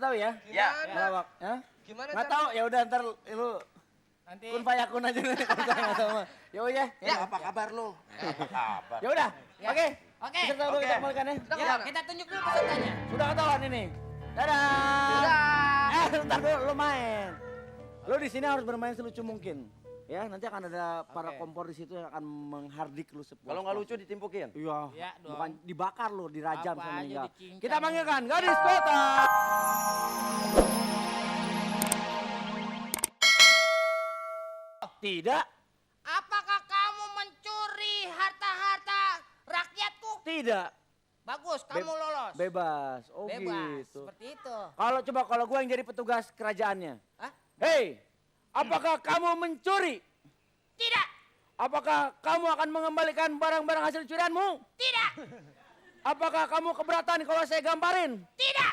tahu ya? Ya. Ngelawak. Ya? Gimana Nggak tahu, ya udah ntar lu Nanti kun fayakun aja nih kalau saya nggak tahu mah. Ya udah. Ya, apa kabar lu? Apa kabar? Ya udah. Ya. Oke. Oke. Peserta udah kita kembalikan ya. ya, kita tunjuk dulu pesertanya. Sudah ketahuan ini. Dadah. Ntar dulu lu main. Lu di sini harus bermain selucu mungkin. Ya, nanti akan ada para kompor di situ yang akan menghardik lu sepuas. Kalau nggak lucu ditimpukin. Iya. Ya dong. Bukan dibakar lu, dirajam Apa sama aja meninggal. dicincang. Kita panggilkan gadis kota. Tidak, Apakah kamu mencuri harta-harta rakyatku? tidak. Bagus, kamu lolos. Bebas. Oh Bebas, gitu. seperti itu. Kalau gua yang jadi petugas kerajaannya. Hah? Hei, apakah kamu mencuri? Tidak, Apakah kamu akan mengembalikan barang-barang hasil curianmu? tidak, Apakah kamu keberatan kalau saya gamparin? tidak,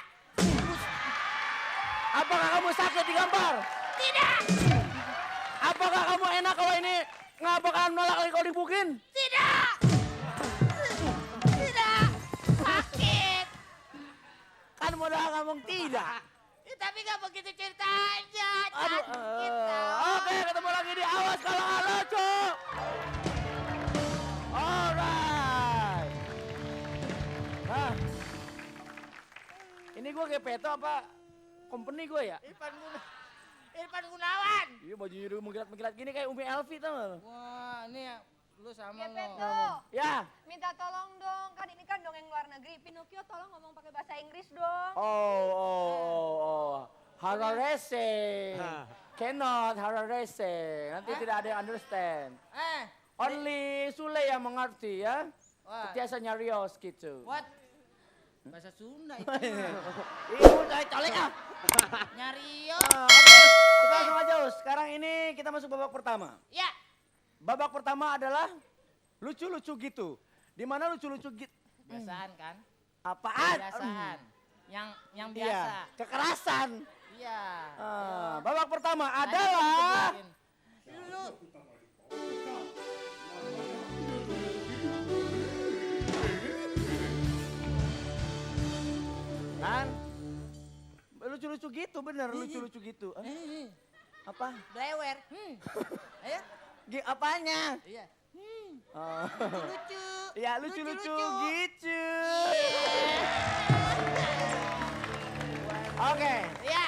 Apakah kamu sakit digambar? tidak, Apakah kamu enak kalau ini nggak bakalan nolak lagi kalau dibukin? tidak, tidak, sakit. Kan modal ngomong tidak. Ya, tapi gak begitu ceritanya, Aduh, sakit tau. oke ketemu lagi di Awas Kalau Nggak Lucu. Alright. Nah, ini gue kayak Peto apa company gue ya? Irfan Gunawan. Iya bajunya dulu mengkilat-mengkilat gini kayak Umi Elvi tau gak? Wah, ini ya, lu sama Ya lo. Peto, Ya. minta tolong dong, kan ini kan dongeng luar negeri. Pinocchio tolong ngomong pakai bahasa Inggris dong. Oh. Hararese. Cannot Hararese. Nanti tidak ada yang understand. Only Sule yang mengerti ya. Wah, Biasanya Rios gitu. what? Bahasa Sunda itu. Ibu saya colek ah. Nyario. Oke, kita langsung aja Us. Sekarang ini kita masuk babak pertama. Ya, Babak pertama adalah lucu-lucu gitu. Di mana lucu-lucu gitu? biasaan kan? Apaan? Biasaan. Yang Iya, biasa. kekerasan. Iya. Babak pertama Tadi adalah aku gebukin. Lu kan lucu-lucu gitu bener lucu-lucu gitu. Apa? blewer. Ayo. Apanya? Iya. Oh. Lucu. Ya lucu-lucu gitu. Oke. Iya.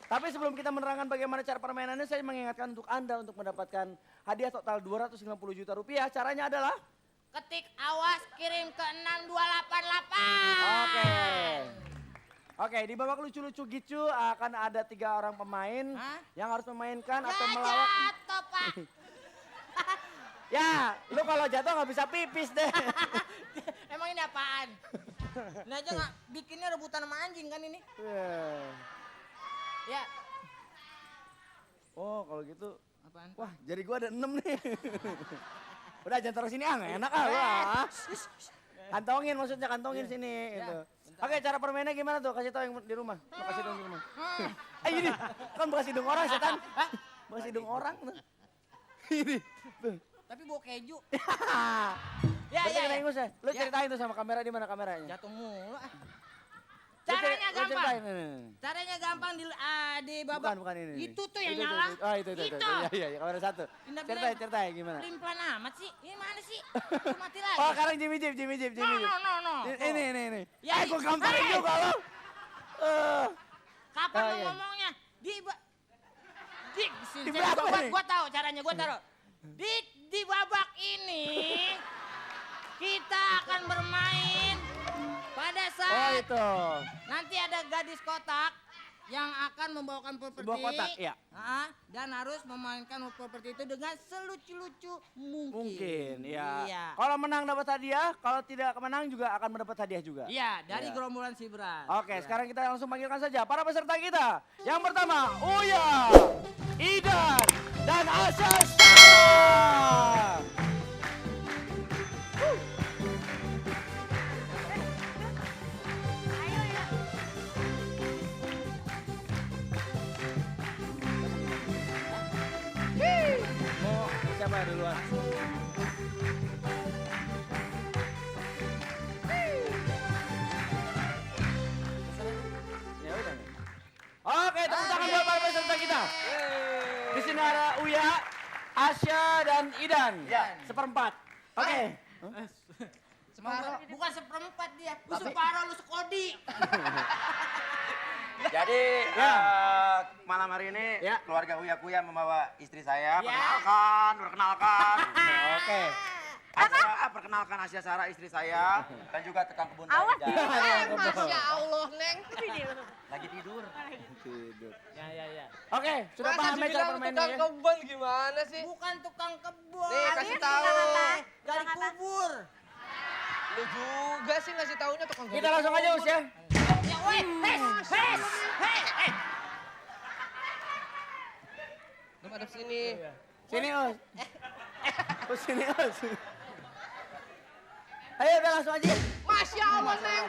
Tapi sebelum kita menerangkan bagaimana cara permainannya, saya mengingatkan untuk Anda untuk mendapatkan hadiah total 250 juta rupiah. Caranya adalah Ketik awas kirim ke 6288. Oke. Oke, di babak lucu-lucu gitu akan ada 3 orang pemain Hah? yang harus memainkan Ya atau melawak. jatuh, Pak. Ya, lu kalau jatuh nggak bisa pipis deh. Emang ini apaan? Ini aja nggak bikinnya rebutan sama anjing kan ini? Ya. Oh, kalau gitu, Apaan? wah jadi gua ada 6 nih. Udah jangan taruh sini nggak enak ah. Wah. Kantongin maksudnya kantongin sini gitu. Oke, cara permainnya gimana tuh? Kasih tau yang di rumah. Lo kasih dong di rumah. Ini kan bekas hidung orang setan. Bekas hidung orang tuh. Ini. Tuh. Tapi bawa keju. Ya, Ya, ya, ya. Lu ceritain tuh sama kamera di mana kameranya? Jatuh mulu. Lu Caranya lu ceritain. gampang. Caranya gampang di babak. Bukan ini. Itu tuh yang Itu, nyala. Oh, itu. Iya, kamera 1. Indah Ceritain gimana? Pelan amat sih. Ini mana sih? Itu mati lagi. Oh, sekarang Jimmy Jeep. No. Ini. Ya, Gua gamparin juga lo. Kapan Oh, lo iya. ngomongnya? Di Di berapa nih? Gua tahu caranya, gua taruh. Di babak ini kita akan bermain pada Oh, saat itu. nanti ada gadis kotak yang akan membawakan properti. Sebuah kotak, iya. Dan harus memainkan properti itu dengan selucu-lucu mungkin. Mungkin, ya. Iya. Kalau menang dapat hadiah, kalau tidak menang juga akan mendapat hadiah juga. Iya, dari Iya. gerombolan Sibran. Oke, sekarang kita langsung panggilkan saja para peserta kita. Yang pertama, Uya, Idan, dan Asya Sarah. Ayo ya. Mau siapa duluan? Ya udah. pertama kita. Di sini ada Uya, Asya, dan Idan. Ya. Seperempat. Oke. Bukan seperempat dia. Lu separuh, lu sekodi. Jadi Ya. malam hari ini Ya. keluarga Uya Kuya membawa istri saya. Ya. Perkenalkan. Oke. Perkenalkan Asya Sarah istri saya dan juga tukang kebun Awas, saya. Masya Allah, Neng. Lagi tidur. Tidur. Ya. Oke, sudah paham ya cara permainnya ya? kebun gimana sih? Bukan tukang kebun. Nih, kasih Habis tahu. tukang apa? Gali kubur. Lu juga sih ngasih taunya tukang gali Kita langsung aja Us ya. Ya, weh, hei. Lu madep sini. Sini Us. Us sini Us. Ayo udah langsung aja. Masya Allah, Neng.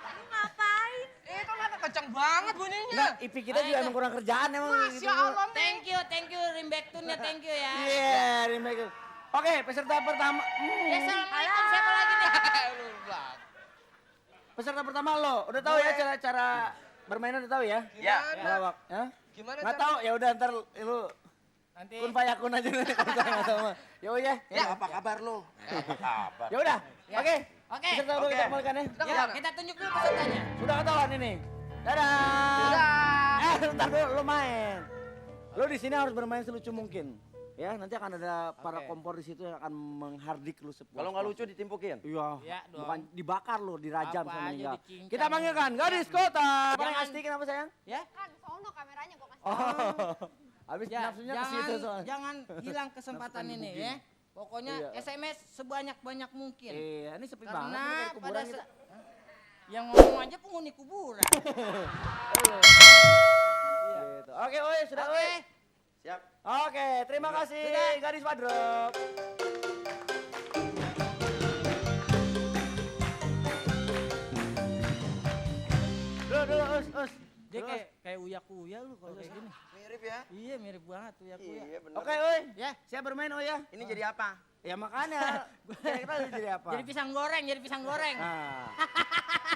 Lu ngapain? Itu nggak kencang banget bunyinya. Nah, IP kita juga emang kurang kerjaan emang. gitu. Masya Allah, Neng. Thank you, Rimback-tune-nya thank you ya. Iya, remake. Oke, peserta pertama. Ya, assalamualaikum, siapa lagi nih? Lu belak. Peserta pertama lo, udah tahu ya cara bermainnya udah tahu ya? Ya. Melawak, ya? Gimana Nggak cara? tahu, ya udah ntar lu Nanti kun fayakun aja nih kalau saya nggak tahu mah. Ya udah, Ya, apa kabar lu? Apa kabar? ya udah. Oke. Oke. Peserta udah Oke. kita kembalikan ya. Kita Ya, kemana? kita tunjuk dulu pesertanya. Sudah ketahuan ini. Dadah. Dadah. Ntar dulu lu main. Lu di sini harus bermain selucu mungkin. Ya, nanti akan ada para Oke. kompor di situ yang akan menghardik lu sepuas. Kalau nggak lucu ditimpukin. Iya, Ya, dong. bukan dibakar lu, dirajam Apa sama aja meninggal. dicincang. Kita panggilkan gadis kota. Paling Jangan- asli kenapa sayang? Ya. Kan sono kameranya gua kasih. Oh. Habis nafsunya ke situ soalnya. jangan hilang kesempatan Nafsu ini bugil. ya. Pokoknya Iya. SMS sebanyak-banyak mungkin. Iya, ini sepi banget Karena nih dari pada kuburan kita. yang ngomong aja penghuni kuburan. Gitu. Oke, oi, sudah Oke. oi. Siap. Oke, terima kasih Sudah. gadis Wadrop. Dulu, us. Dia Dulu, kayak uya-kuya lu kalau kayak gini. Mirip ya? Iya mirip banget uya-kuya. Iya bener. Oke, oi. Ya. Siap bermain, oi ya. Ini jadi apa? Ya makanya, kita jadi apa? Jadi pisang goreng. Nah,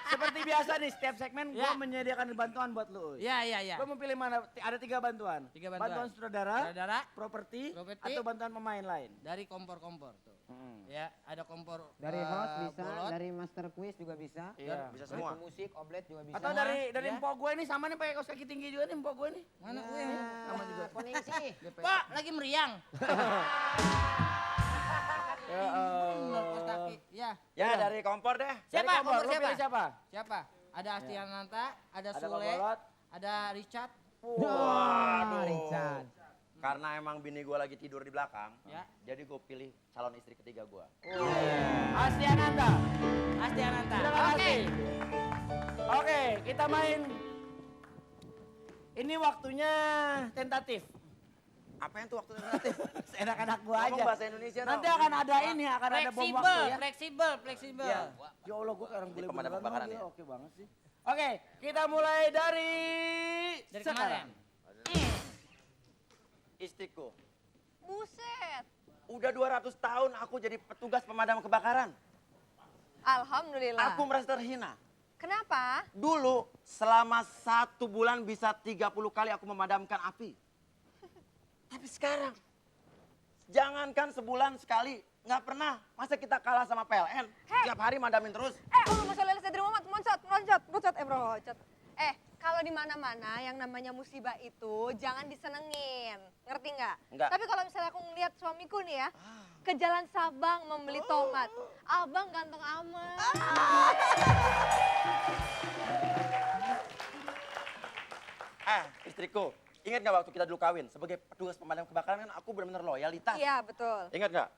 seperti biasa nih, setiap segmen gue Ya. menyediakan bantuan buat lu. Oi. Iya. Gue mau pilih mana? Ada 3 bantuan. 3 bantuan. Bantuan sutradara, Saudara properti, Properti. atau bantuan pemain lain. dari kompor-kompor tuh. Hmm. Ya, ada kompor Dari host bisa, bolot. dari master quiz juga bisa. Iya. Bisa Dari semua. musik, oblet juga bisa. Atau Semua, dari ya. empok gue ini sama nih pakai kaos kaki tinggi juga nih empok gue nih. Mana gue? Sama juga. Ponisi. Pak, lagi meriang. Ya, Bener, kos kaki. Ya. Ya dari kompor deh. Siapa? Dari kompor, Kompor lu siapa? pilih siapa? Siapa? Ada Astiananta, ada Ada Sule, Kokolot. ada Richard. Waduh. Richard. Karena emang bini gue lagi tidur di belakang. Ya. Jadi gue pilih calon istri ketiga gue. Astiananta. Astiananta. Terima Oke. kasih. Oke, kita main. Ini waktunya tentatif. Apa yang tuh waktu relatif? Enak-enak gua Ngomong aja. bahasa Indonesia Nanti dong. akan ada ini, akan ada bom waktu ya. Fleksibel. Ya. Ya Allah, gua kayak orang Ini bule pemadam beneran kebakaran lagi. ya? Oke banget sih. Oke, kita mulai dari kemarin. Istriku. Buset. Udah 200 tahun aku jadi petugas pemadam kebakaran. Alhamdulillah. Aku merasa terhina. Kenapa? Dulu selama 1 bulan bisa 30 kali aku memadamkan api. Tapi sekarang, jangankan sebulan sekali, nggak pernah. Masa kita kalah sama PLN? Tiap hari madamin terus. Allah masya Allah dari Muhammad, loncat. Kalau di mana-mana yang namanya musibah itu jangan disenengin, ngerti nggak? Nggak. Tapi kalau misalnya aku ngeliat suamiku nih ya, ke Jalan Sabang membeli tomat, abang ganteng amat. Istriku, ingat nggak waktu kita dulu kawin? Sebagai petugas pemadam kebakaran kan aku benar-benar loyalitas. Iya betul. Ingat nggak?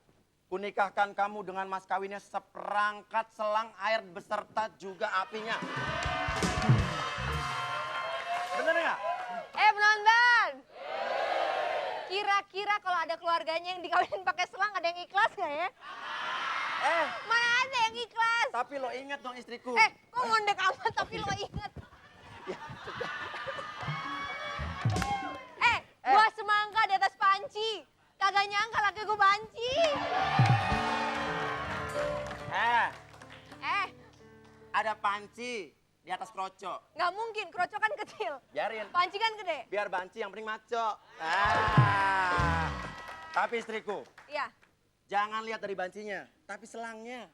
Kunikahkan kamu dengan mas kawinnya seperangkat selang air beserta juga apinya. Bener nggak? Penonton. Kira-kira kalau ada keluarganya yang dikawinin pakai selang ada yang ikhlas nggak ya? Mana ada yang ikhlas? Tapi lo ingat dong istriku. Kok ngondek amat tapi lo inget? Gua semangka di atas panci. Kagak nyangka laki gua banci. Ada panci di atas kroco. Nggak mungkin, kroco kan kecil. Biarin. Panci kan gede. Biar banci yang penting maco. Tapi istriku, Iya. jangan lihat dari bancinya, tapi selangnya.